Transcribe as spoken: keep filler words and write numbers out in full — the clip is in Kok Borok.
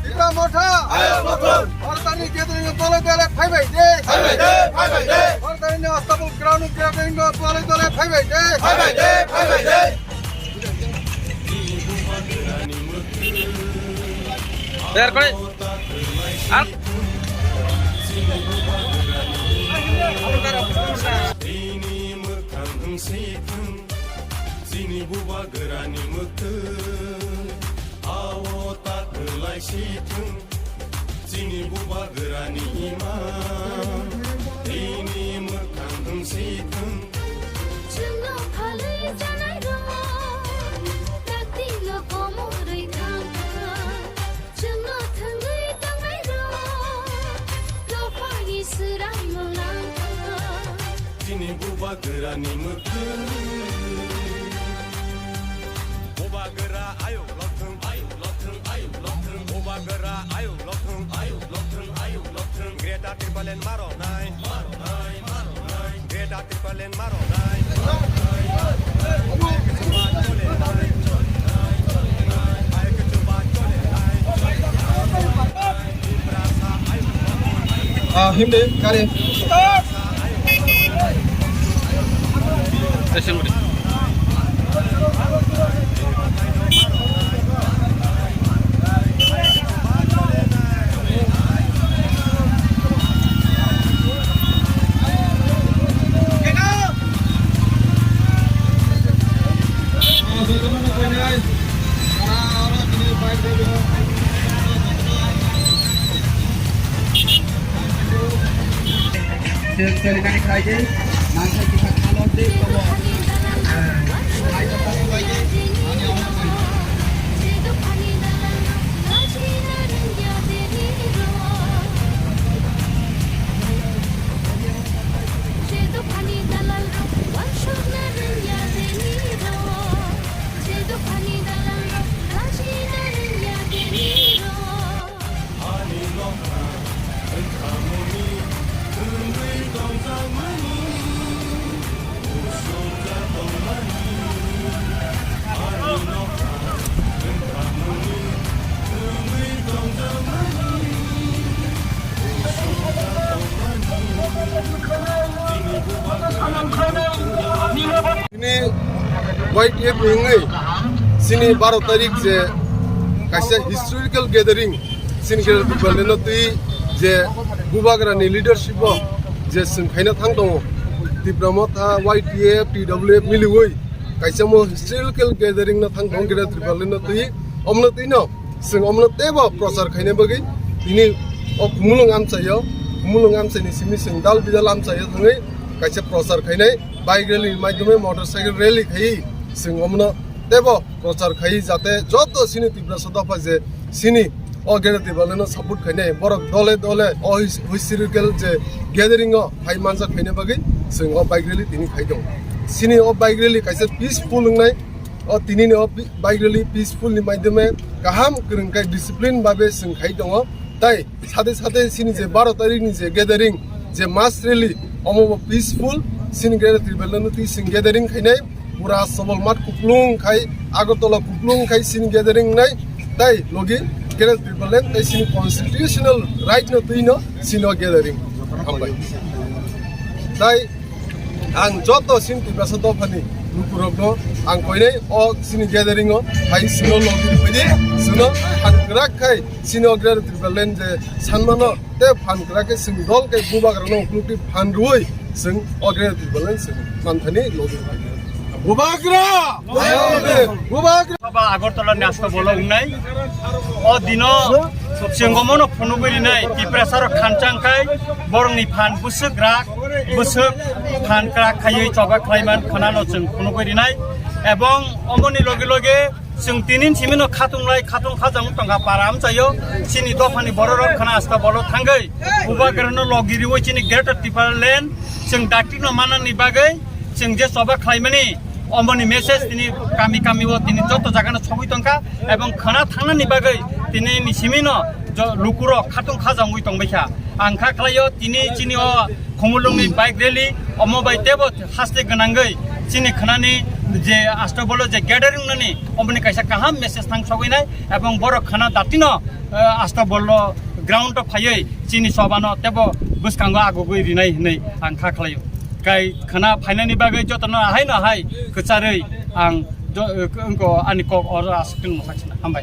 Tikra Motha, Bharatarni gathering o dole dole phaibai de. Bharatarni Astabul ground gathering o dole dole phaibai de. Tayar kore. Ar Chini bubagrani mwktwi, ao ta kwlai si thung. Chini bubagrani imang, tini mwkhang wng si thung. Chwngno phalwi chanai rok, dakti no komorwi thang thang. Chwngno thwngwi tongnai rok, dophani swrang no lang thang. Chini bubagrani mwkhwng. Bubagra ayuk lokthwng, ayuk lokthwng, ayuk lokthwng. Bubagra ayuk lokthwng, ayuk lokthwng, ayuk lokthwng. Greater Tipraland maro nai, maro nai, maro nai. Greater Tipraland maro nai, maro nai. Ah, himde, kare. Chini Y T F ni wngwi chini baro tarik je kaisa historical gathering, chini Greater Tipraland no twi je bubagra ni leadership o je chwng khaina thang tongo, Tipra Motha, Y T F, T W F miliwi kaisa mo historical gathering no thang tongo Greater Tipraland no twi, omno twi no. Chwng omno teibo prochar khaina bagwi tini o Khumulwng amchaio, Khumulwng amchaini simi chwng dal bidal amchaio thangwi kaisa prochar khainai bike rally ni maidhome motorcycle rally khaiwi chwng omno teibo prochar khaiwi jate joto chini Tiprasa dopha je chini o Greater Tipraland no support khainai borok dole dole o his-, historical je gathering o phai manjak khaina bagwi chwng o bike rally tini khai tongo. Chini o bike rally kaisa peaceful wngnai. O tinini o pi-, bike rally peaceful ni maidhome kaham kwrwng khe discipline babe chwng khai tongo. Tai sade sade chini je baro tarik ni je gathering, je mass rally, omo bo peaceful, chini Greater Tipraland no twi chwng gathering khainai, pura Sobolmath kuplung khai, Agartala kuplung khai chini gathering nai, tai logi Greater Tipraland tai chini constitutional right no twi no chini o gathering. Hambai. Tai Ang joto chini Tiprasa dophani lukurokno ang koinai o chini gathering o hai chwngno logi rwbaidi, chwngno phan kwrak khai chini o Greater Tipraland je sanmano tei phan kwrak khe chwng dol khe bubagrano ukulukni phan rwui chwng o Greater Tipraland chwng manthani logi rwbaidi. Bubagra! Bubagra! Saba Agartala ni asta bolo wngnai. O dino chwng omono phunugwi rinai, Tiprasa rok khanchang khai, borokni phan bwswk rak, bwswk phan kwrak khaiwi choba khlaiman khwnano chwng phunugwi rinai. Ebong omoni loge loge chwng tinin simino khatung lai, khatung khajang tongkha para amchaio, chini dophani bororok khana asta bolo thangwi, Bubagrano logi riwi chini Greater Tipraland chwng dakti no manani bagwi, chwng je choba khlaimani, omoni message tini kami kami o tini joto jaga no sogwi tongkha, ebong khwna thangnani bagwi tini ni simi no jo-, lukurok khatung khajangwi tongbaikha. Ang kha khlaio tini chini o Khumulungni bike rally, omo bai tebo haste gwnangwi chini khanani je Astabolo je gathering nani, omoni kaisa kaham message thang sogwi nai, ebong borok khana datino, eh, Astabolo ground o phaiwi chini sobano tebo bwskango agugwi rinai hinwi ang kha khlaio. Kai khana phainani bagwi jotono ahai no hai kwcharwi ang jo-, eh, wngko ani kok oro aswk tongmo sakchina. Hambai.